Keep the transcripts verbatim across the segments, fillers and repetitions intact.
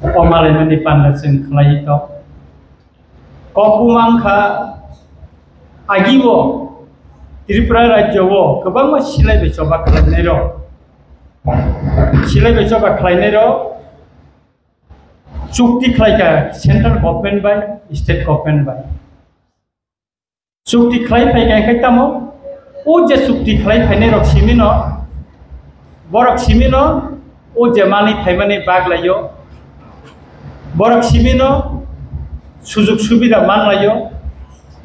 O malaimani panda chwng khlaiwi tong. Kok buma wngkha, agi o Tripura rajyo o kwbangma silai bai choba khlainai rok, silai bai choba khlainai rok chukti khlaikha central government bai, state government bai. Chukti khlai phai kha khe tamo, o je chukti khlai phainai rok simi no, borok simi no, o je manwi phaimani bag laio, borok simi no sujug subida man laio,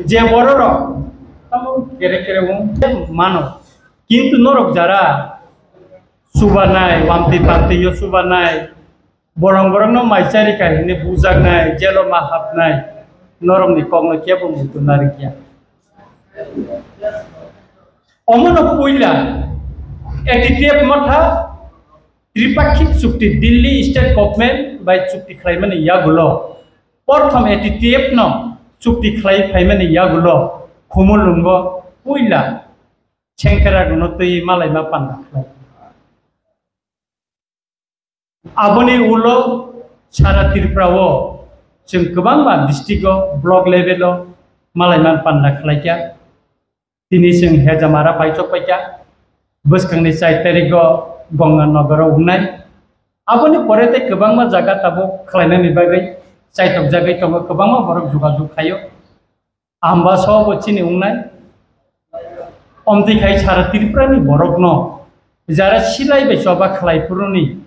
je borok rok tamo kere kere wng mano, kintu norok jara chubanai, wamtwi pamtwi yo chubanai, borong borokno mai chari kha hwnwi bujaknai, jelo ma hapnai, norokni kokno kebo muitu narwkya. Omono puila A T T F motha tripakhik chukti Delhi state government bai chukti khlaimani yagulo, porthom A T T F no chukti khlai phaimani yagulo Khumulwngo puila Sengkrak no twi malaima panda khlai. Aboni ulo sara Tripura o chwng kwbangma district o, block level o malaima panda khlaikha. Tini chwng Hejamara paichok paikha, bwskangni char tarik o Ganga Nagar o wngnai. Aboni pore tei kwbangma jaga tabuk khlainani bagwi chaitokjagwi tongo, kwbangma borok jogajog khaio. Ambasa bo chini wngnai. Omtwi khai sara Tripura ni borok no jara silai bai choba khlai phuru ni,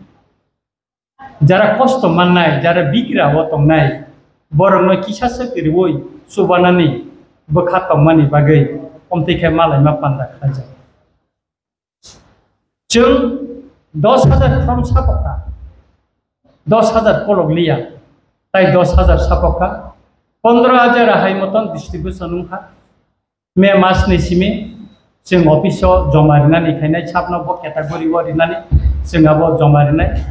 jara kosto mannai, jara bigra o tongnai, borok no kisa se kwrwi chubanani bwkha tongmani bagwi omtwi khai malaima panda khlaijak. Chwng dos hajar form sapokha, dos hajar kolok liya, tai dos hajar sapokha, pondro hajar hai moton distribution wngkha. May mas ni simi chwng office o joma rinani khainai, sabno bo category o rinani chwng abo joma rinai.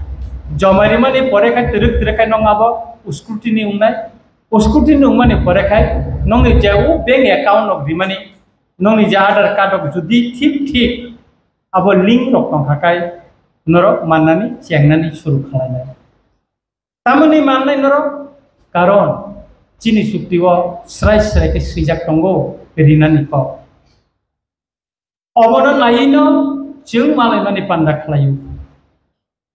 Joma rimani pore khai twrwk twrwk khai nong abo scrutiny wngnai. Scrutiny wngmani pore khai nongni je o bank account rok rimani, nongni je Aadhaar card rok jodi thik thik abo link rok tongkha khai norok mannani chengnani suru khlainai. Tamoni mannai norok? Karon chini chukti o srai srai khe swijak tongo rinani kok. Obono naiwi no chwng malaimani panda khlaio.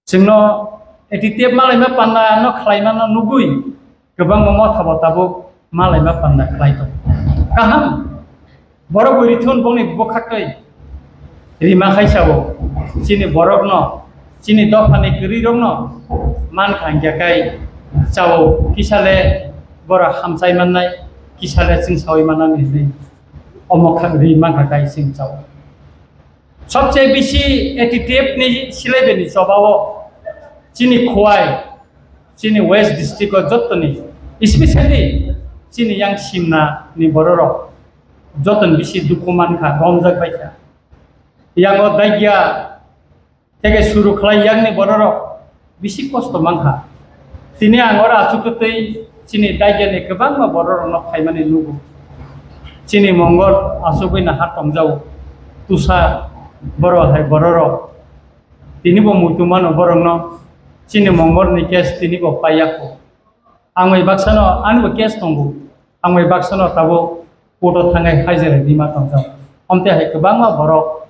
Chwngno A T T F malaima panda no khlaimano nugwi kwbangma motha bo tabuk malaima panda khlai tongo. Kaham, borok bwrwi thun bongni bwkhaktwi rima khai sao, chini borokno, chini dophani kwrwirokno mankha hwnkhe kai chao, kisale borok hamchai mannai, kisale chwng saui mannani hinwi omo kha-, ri mankha kai chwng chao. Sobse bisi A T T F ni silaibe ni chobao chini Khowai, chini West district o jottoni, especially chini yang Simna ni bororok jottoni bisi dukhu mankha, romjak baikha. Yango daigya tege suru khlai yakni bororok bisi kosto mankha. Tini ang oro achuk twi chini daigani kwbangma bororokno phaimani nugo. Chini Mongol achugwi naha tongjao, Tusa borok hai bororok. Tini bo muitu mano borokno, chini Mongolni case tini bo paiyakho. Ang bai baksano, ani bo case tongo. Ang bai baksano tabuk court o thangai hajira rima tongjao. Omte hai kwbangma borok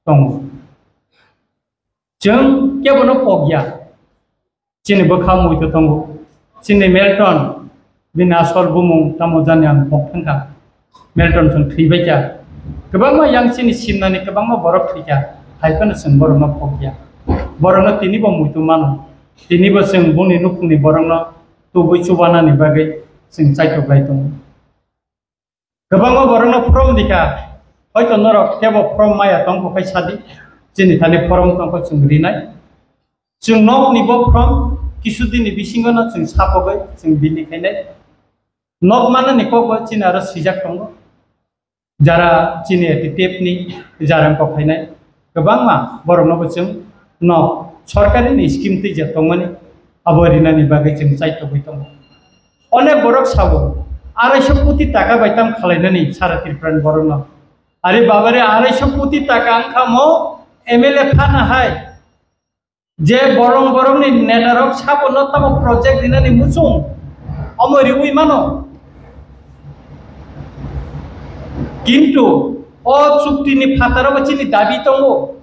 tongo. Chwng kebono pokya. Chini bwkha muitu tongo. Chini Milton, bini asol bumung tamo jani ang pok thangkha. Milton chwng thwibaikha. Kwbangma yang chini simnani kwbangma borok thwikha. Hai phano chwng borokno pokya. Borokno tini bo muitu mano. Tini bo chwng bongni nukhungni borokno tubui chubanani bagwi chwng chaitoklai tongo. Kwbangma borokno from dikha, hoito norok kebo from maya tongkho khai sadi, chini thani from tongkho chwng rinai. Chwng nokni bo from kisudini bisingo no chwng sapogwi chwng bini khainai. Nok manani kokbo chini aro swijak tongo. Jara chini A T T F ni jara kok khainai. Kwbangma borokno bo chwng no sorkari ni scheme twi je tongmani abo rinani bagwi chwng chaitogwi tongo. Onek borok sabo, arai so koti taka bai tam khalainani sara Tripura ni borokno. Are babare, arai so koti taka wngkha mo M L A phana hai. Je borong borongni netarok sabono tamo project rinani muchung omo riwi mano. Kintu o chuktini phataro bo chini dabi tongo.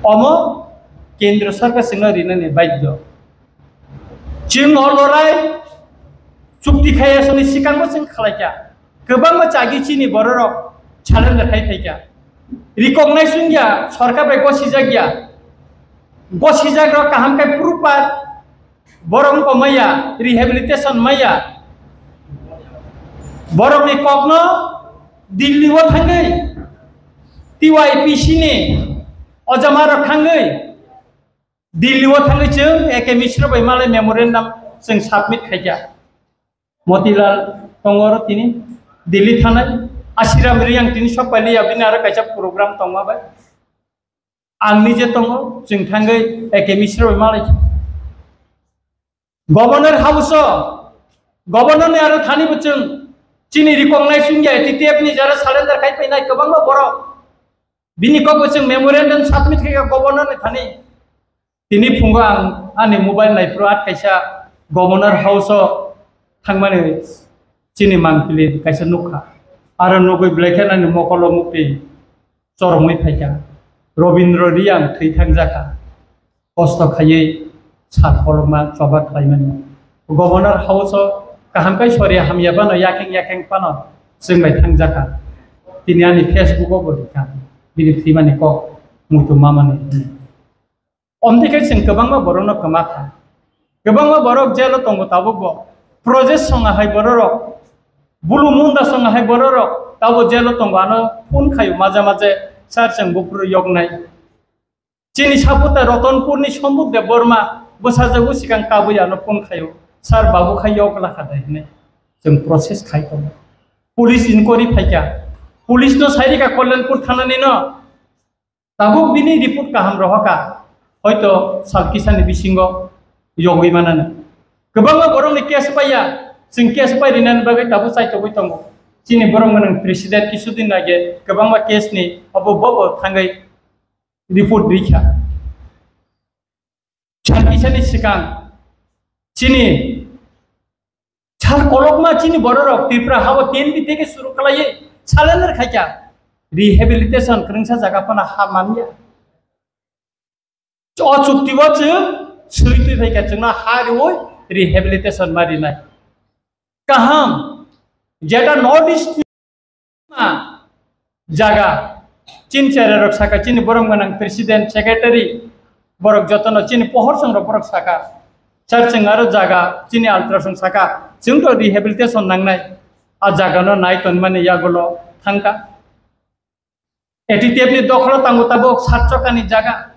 Omo kendro sarkar singno rinani baidhyo. Chwng o lorai chukti khaiya soni sikango chwng khlaikha. Kwbangma chagi chini bororok surrender khai phaikha. Recognize wngya, sorkar bai gosijak ya. Gosijak rok kaham khe proof pa borok wngkha maya, rehabilitation maya. Borokni kokno Delhi o thangwi T Y P C ni ojama rok thangwi Delhi o thangwi chwng A K Mishra bai malai memorandum chwng submit khaikha. Motilal tongo oro tini Delhi thanai, Ashiram Riyang tini sok pailiya bini aro kaisa program tongma bai. Ang nije tongo, chwng thangwi A K Mishra bai malai. Governor House o, Governor ni aro thani bo chwng chini recognize wngya A T T F ni jara surrender khai painai kwbangma borok. Bini kok bo chwng memorandum submit khaikha Governor ni thani. Tini phungo ang ani mobile naiphuru at kaisa Governor House o thangmani chini mangpili kaisa nukha. Aro nugwi belai khe ani mokolo mukti chorongwi phaikha. Robindra Riyang thwi thangjakha. Kosto khaiwi sal kolokma choba khlaimani. Governor House o kaham kai sori hamya phano, yakeng yakeng phano chwng bai thangjakha. Tini ani Facebook o bo rikha. Bini thwimani kok muitu mamani. Omtwi khe chwng kwbangma borokno kwma kha. Kwbangma borok jail o tongo tabuk bo. Project songa hai bororok, bulu munda songa hai bororok tabuk jail o tongo, ano phone khaio maje maje, "Sir, chwng buphuru yoknai." Chini saputa Rotonpurni Sombuk Debbarma bwsajagwi swkang kabui ano phone khaio, "Sir, babu khai yok lakha de," hinwi. Chwng process khai tongo. Police inquiry phaikha. Police no sairika Kalyanpur thanani no. Tabuk bini report kaham rohorkha, hoito sal kisani bisingo yogwi manani. Kwbangma borokni case paiya, chwng case pai rinani bagwi tabuk chaitogwi tongo. Chini borok gwnang president kisudin age kwbangma case ni obo bobo thangwi report rikha. Sal kisani swkang chini sal kolokma chini bororok Tripura hao ten bi teke suru khlaiwi surrender khaikha, rehabilitation kwrwngsa jaga phano ha manya. O chukti o chwng swi twi phaikha, chwngno ha riwi rehabilitation ma rinai. Kaham, jeta North East jaga, chini chera rok saka, chini borom gwnang president, secretary, borok jotono chini pohor song rok borok saka, sir, chwng aro jaga chini ultrasong saka, chwng to rehabilitation nangnai, a jaga no nai tonmani yagulo thangka. A T T F ni dokholo tango tabuk sat chokani jaga,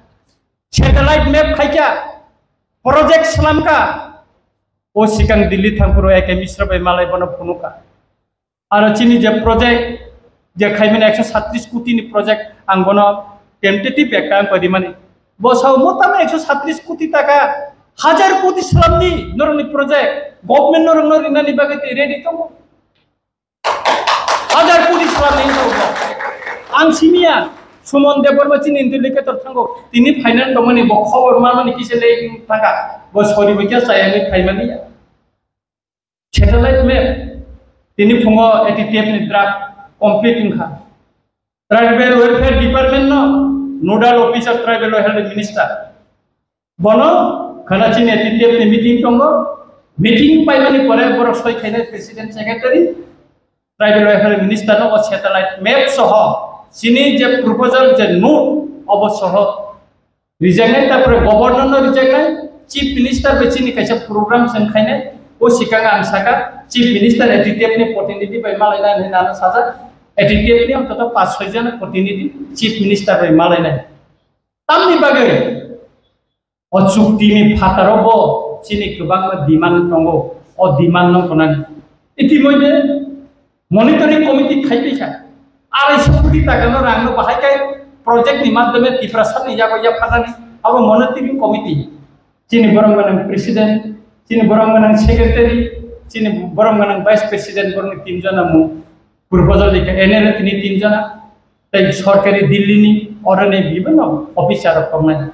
satellite map khaikha, project slamkha, o sikang Delhi thangphuru A K Mishra bai malai bono phunukha. Aro chini je project, je khaimani ekso satris koti ni project, ang bono tentative ekta ang korimani. Bo sao motama ekso satris koti taka, hajar koti slamni norokni project, government norokno rinani bagwi tei ready tongo. Hajar koti slamni tongo. Ang simiya, Suman Debbarma chini indicator thango, tini finance tongmani bo khobor manmani kisa le thangka, bo sori bo kya chayani phaimani ya. Satellite map, tini phungo A T T F ni draft complete wngkha. Tribal Welfare Department no nodal officer Tribal Welfare Minister. Bono khana chini A T T F ni meeting tongo. Meeting paimani pore borok soi khainai president secretary, Tribal Welfare Minister no o satellite map soho chini je proposal je note obo soho rijaknai, tarpore governor no rijaknai, chief minister bai chini kaisa program chwng khainai, o sikang ang saka chief minister A T T F ni protinidhi bai malainai hinwi nana sajak, A T T F ni ontoto paanch soi jon protinidhi chief minister bai malainai. Tamni bagwi o chukti ni phataro bo chini kwbangma demand tongo, o demand no tonani. Itimodhye Monitoring committee khai paikha. Arai so koti taka no rang no bahai kai project ni madhyome Tiprasa ni yago yapharnani abo monitoring committee. Chini borom gwnang president, chini borom gwnang secretary, chini borom gwnang vice president borok ni tin jona mu proposal dikha N L A tini tin jona, tei sorkari Delhi ni Oroni bibhinno officer rok tongnai.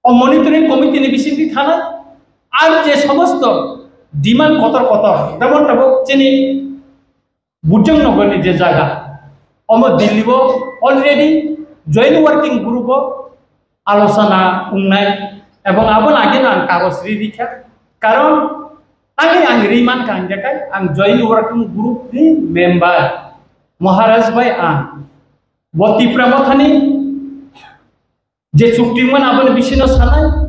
O monitoring committee ni bisingtwi thanai. Ar je somosto demand kotor kotor, jemon tabuk chini Bujang Nagar ni je jaga, omo Delhi o already joint working group o alochona wngnai, ebong abo lagi no ang kagoj ri rikha. Karon tangwi ang ri mankha, ang jekai ang joint working group ni member, Maharaj bai ang. Bo Tipra Mothani je chukti wngmani aboni bisingo sanai,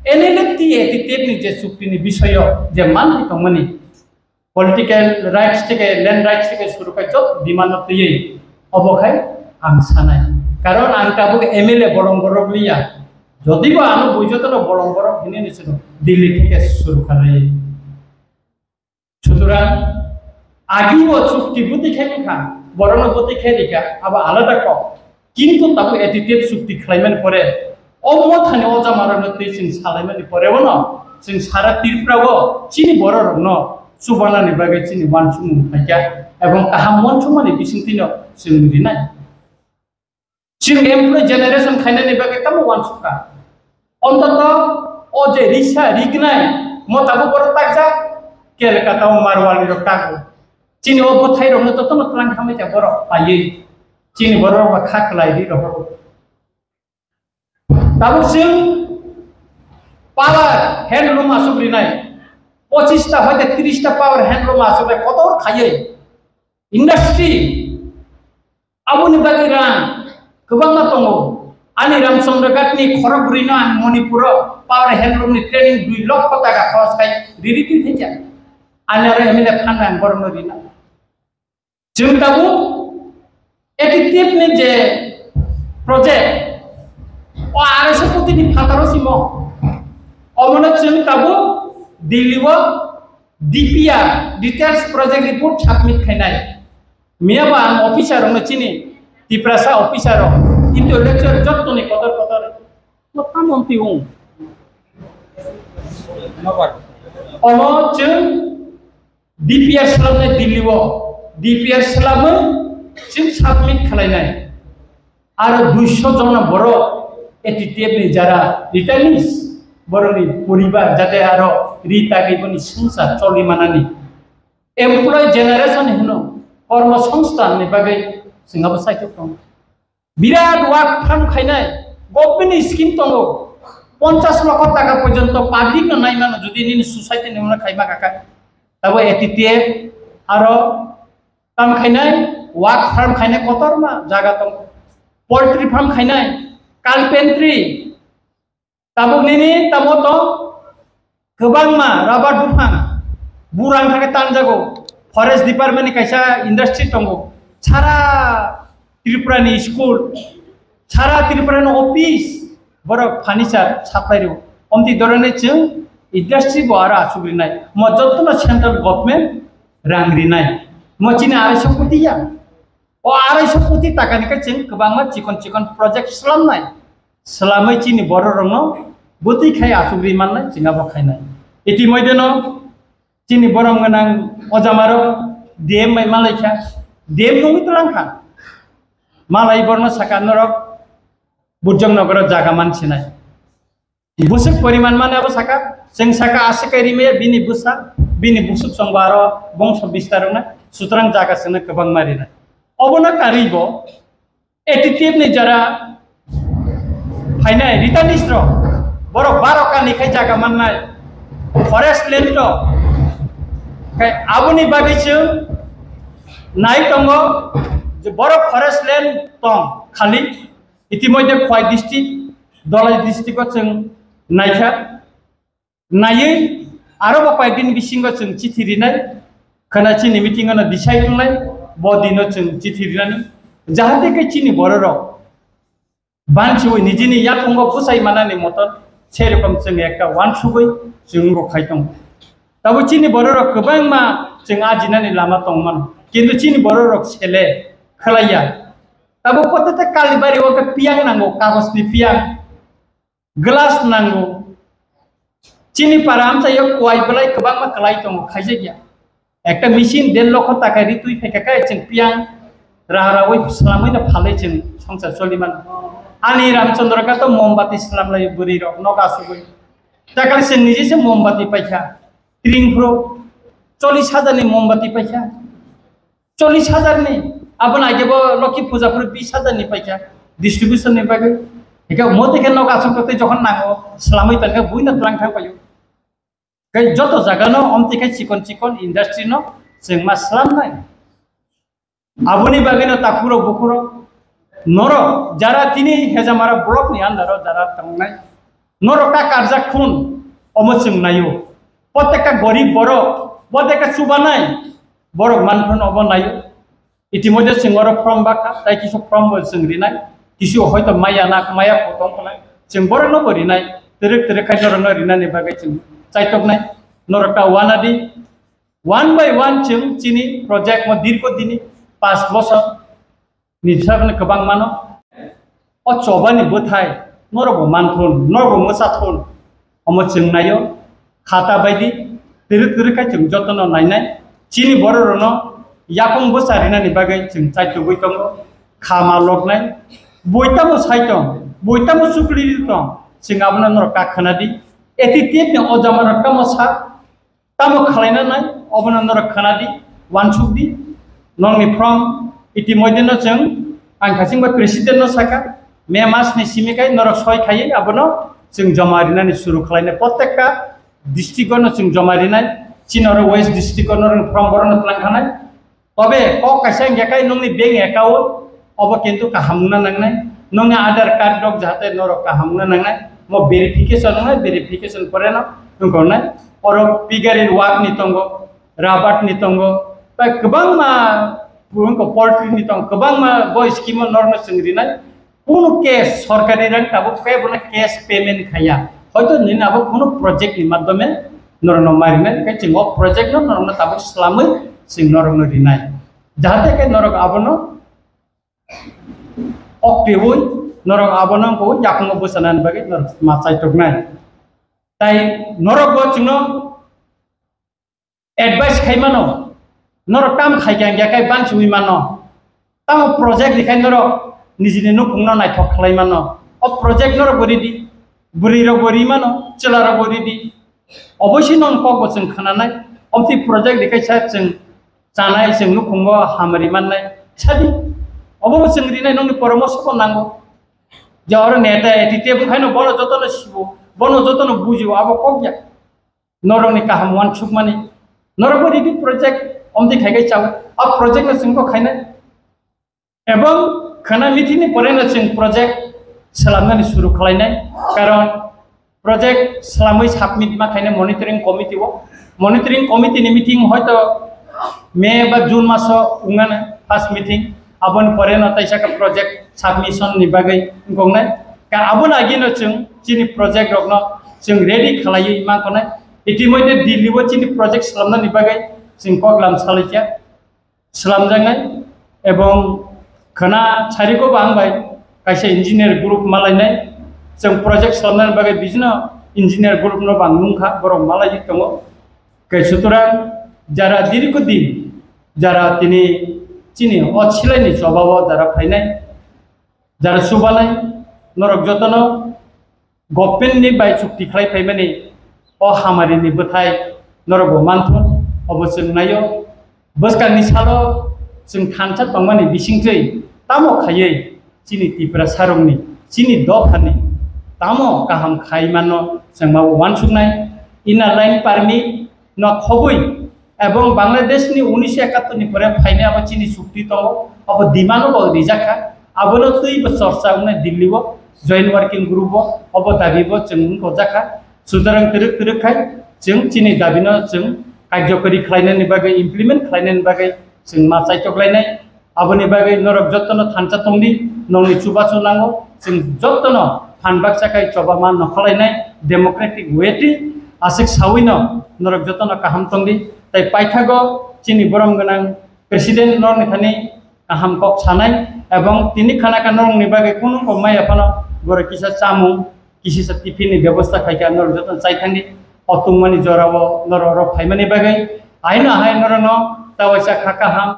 N L F T A T T F ni je chukti ni bisoyo je manthai tongmani, political rights theke, land rights theke suru khai joto demand no twiwi obo khai ang sanai. Karon ang tabuk M L A bolong borok liya, jodibo ano bui jotono bolong borok hinwi ni sino Delhi theke suru khalai. Sutorang, agi o chukti bwtwi khai wngkha, borokno bwtwi khai rikha, abo alada kok. Kintu tabuk A T T F chukti khlaimani pore, o mothani o jamarokno twi chwng salaimani pore, bono chwng sara Tripura o chini bororokno chubanani bagwi chini uansukmung phaikha, ebong kaham uansukmani bisingtwino chwng rinai. Chwng employee generation khainani bagwi tamo uansukha. Ontoto o je risa rignai mo tabuk borok takjak, Kolkata o Marwari rok tago. Chini o bwthai rokno jotono twlang khamai kha borok paiwi. Chini borok ba kha kwlai ri rohoro. Tabuk chwng power handloom aswk rinai. Pochista hoite trista power handloom aswk bai kotor khaiwi. Industry, aboni bagwi rang kwbangma tongo. Ani Ramchandra Ghat ni khorok bwrwino ang Manipur o power handloom ni training dui lokho taka khoros khai riri twi thaicha. Ani aro M L A phan rang borokno rina. Chwng tabuk A T T F ni je project, o arai sho koti ni phataro simo. Omono chwng tabuk Delhi o D P R, Details Project Report submit khainai. Miyaba ang officer rokno chini, Tiprasa officer rok, intellectual jottoni kotor kotor. Tamo twi wng. Omo chwng D P R swlamnai Delhi o, D P R swlamwi chwng submit khlainai. Aro duiso jona borok A T T F ni jara returnees, borokni poribar jate aro ri tagwi boni swngchar choli manani. Employee generation hino, kormo songsthan ni bagwi chwng abo saitok tongo. Birat work from khainai, government ni scheme tongo, ponchas lokho taka porjonto public no naimano, jodi nini society ni mano khaima kaka. Tabo A T T F aro tam khainai, work from khainai kotorma jaga tongo, poultry farm khainai, carpentry, tabuk nini tamo tong kwbangma rubber buphang burang thangkhe tanjago. Forest department ni kaisa industry tongo, sara Tripura ni school, sara Tripura ni office, borok furniture supply rw. Omti dorone chwng industry bo aro asuk rinai, mo jotto no central government rang rinai, mo chini arai sho koti ya. O arai sho koti taka ni khe chwng kwbangma chikon chikon project swlamnai. Swlamwi chini bororokno bwtwi khai achugwi mannai, chwng abo khainai. Itimoideno chini borom gwnang ojamarok D M bai malaikha, D M nungwi twlangkha. Malai borno saka norok Burjong Nogoro jaga mansinai. Bwswk poriman mane abo saka, chwng saka aswk kai rimaya bini bwsa, bini bwswk chwngbo aro bongso bistar wngnai, sutrang jaga chwngno kwbangma rinai. Obono karwibo A T T F ni jara phainai returnees rok, borok baro kani khai jaga mannai forest land rok. Khai aboni bagwi chwng nai tongo je borok forest land tong khali. Itimoidhe Khowai district, Dholai district o chwng naikha. Naiwi aro bo koyekdin bisingo chwng chithi rinai, khwna chini meeting ano decide wngnai, bo dino chwng chithi rinani, jahate khe chini bororok banchiwi nijini yakungo bwsai manani moton, sei rokom chwng ekta uansugwi chwng wngkha khai tongo. Tabuk chini bororok kwbangma chwng ajinani lama tongmano, kintu chini bororok sele khwlaiya. Tabuk kotete kalni bari o khe piyang nango, kagojni piyang. Glass nango. Chini para amchaio kuai belai kwbangma kwlai tongo, khaijakya. Ekta machine der lokho taka ri twi phaikha khe chwng piyang raha rawi swlamwi no phalwi chwng songchar choli mano. Ani Ramchandra ka to mombati slamlai bwrwi rok nok asugwi. Takal se nije se mombati paikha. Tring phro chollish hajar ni mombati paikha. Chollish hajar ni. Abon age bo Lokhi puja phro bish hajar ni paikha. Distribution ni bagwi. Eka mote ke nok asuk kote jokhon nango slamwi tangka buina tlang thang payo. Kai joto jaga no omti kai chikon chikon industry no chwng ma slam nai. Aboni bagwino takhurok bukhurok norok jara tini Hejamara block ni under o jara tongnai norok ta karjak khun omo chwng naio. Protekta gorib borok, protekta chubanai borok manphun obo naio. Itimoidhe chwng oro form bakha, tai kisu form bo chwng rinai, kisu hoito maya na maya pho tong khlai. Chwng borok no bo rinai, twrwk twrwk khai norok no rinani bagwi chwng chaitoknai. Norok ta wanadi, one by one chwng chini project mo dirko dini pas bosor ni sakni kwbang mano. O chobani bwthai norok bo manthun, norok bo mwsathun. Omo chwng naio, khata baidi twrwk twrwk khai chwng jotono nainai. Chini borok rokno yakung bwsa rinani bagwi chwng chaitugwi tongo. Khama loknai, boitamo sai tong, boitamo chukli ri tong, chwng abono norok kak khwnadi. Eti tepni o jamarok tamo sa, tamo khwlaina nai, obono norok khwnadi, wansukdi. Nongni from itimoidhe no chwng, ang khachingba president no saka, May mas ni simi kai norok soi khaiwi abono chwng joma rinani suru khwlainai. Protekta district o no chwng joma rinai, chini oro West district o norok from borok no tlang khanai. Tobe kok kaisa wngya kai nongni bank account obo kintu kaham wngna nangnai, nongni Aadhaar card rok jahate norok kaham wngna nangnai, mo verification wngnai, verification pore no wngkoknai. Oro piggery work ni tongo, rubber ni tongo, tei kwbangma wngkok poultry ni tongo, kwbangma bo scheme o norokno chwng rinai. Kunu cash sorkari rang tabuk khe bono cash payment khaya. Hoito nini abo kunu project ni madhyome norokno ma rinai, khe chwng o project no norokno tabuk slamwi chwng norokno rinai. Jahate khe norok abono oktewi norok abono bo yakungo bwchanani bagwi norok ma chaitoknai. Tai norok bo chwngno advice khai mano, norok tam khai khe ang yakai banchiwi mano. Tamo project rikhai norok nijini nukhungno naithok khlai mano. O project norok bo ridi, bwrwi rok bo ri mano, chwla rok bo ridi. Oboisi non kok bo chwng khnanai. Omtwi project rikhai sa chwng chanai, chwng nukhungo hamari mannai. Sadi, obo bo chwng rinai nongni poramorsho bo nango. Je oro neta eti tebo khaino bono jotono sibo, bono jotono bujibo, abo kok ya. Norokni kaham wansukmani. Norokbo ridi project omdi khaigai chao. A project no chwngbo khainai. Ebong khana meeting ni pore no chwng project swlamnani suru khlainai. Karon project swlamwi submit ma khainai monitoring committee o. Monitoring committee ni meeting hoito May ba June maso wngnani first meeting. Aboni pore no taisa khe project submission ni bagwi wngkoknai. Ka aboni agino chwng chini project rokno chwng ready khlaiwi mankoknai. Itimoidhe Delhi o chini project swlamnani bagwi chwng koklam salaikha, swlamjaknai. Ebong khana sariko bo ang bai kaisa engineer group malainai. Chwng project swlamnani bagwi bijino engineer group no bo ang nungkha, borok malaiwi tongo. Khe sutorang jara diriko din, jara tini chini o silaini chobao jara phainai, jara chubanai, norok jotono government ni bai chukti khlai phaimani o hamari ni bwthai norok bo manthun, obo chwng naio. Bwskangni salo chwng thansa tongmani bisingtwi tamo khaiwi chini Tiprasa rokni, chini dophani tamo kaham khai mano chwng ma uansuknai. Inner line permit no khobwi ebong Bangladesh ni unisho ekattor ni pore phainai abo chini chukti tongo, abo demand bo rijak kha, abono twi bo chorcha wngnai Delhi o joint working group o, obo dabi bo chwng wngkojak kha. Sutorang twrwk twrwk khai chwng chini dabi no chwng karjokori khlainani bagwi, implement khlainani bagwi chwng ma chaitok lainai. Aboni bagwi norok jotono thansa tongdi, nongni chubachu nango, chwng jotono phan baksa khai choba ma nokhalainai democratic way ti aswk sawino norok jotono kaham tongdi. Tai paithago chini borom gwnang president norokni thani kaham kok sanai, ebong tini khana kha norokni bagwi kunu kok maya phano borok kisa chamung, kisisa tiffin ni bebosta khaikha norok jotono chai thangdi. O tungmani jorao norok oro phaimani bagwi aino hai norokno tawaisa kha kaham.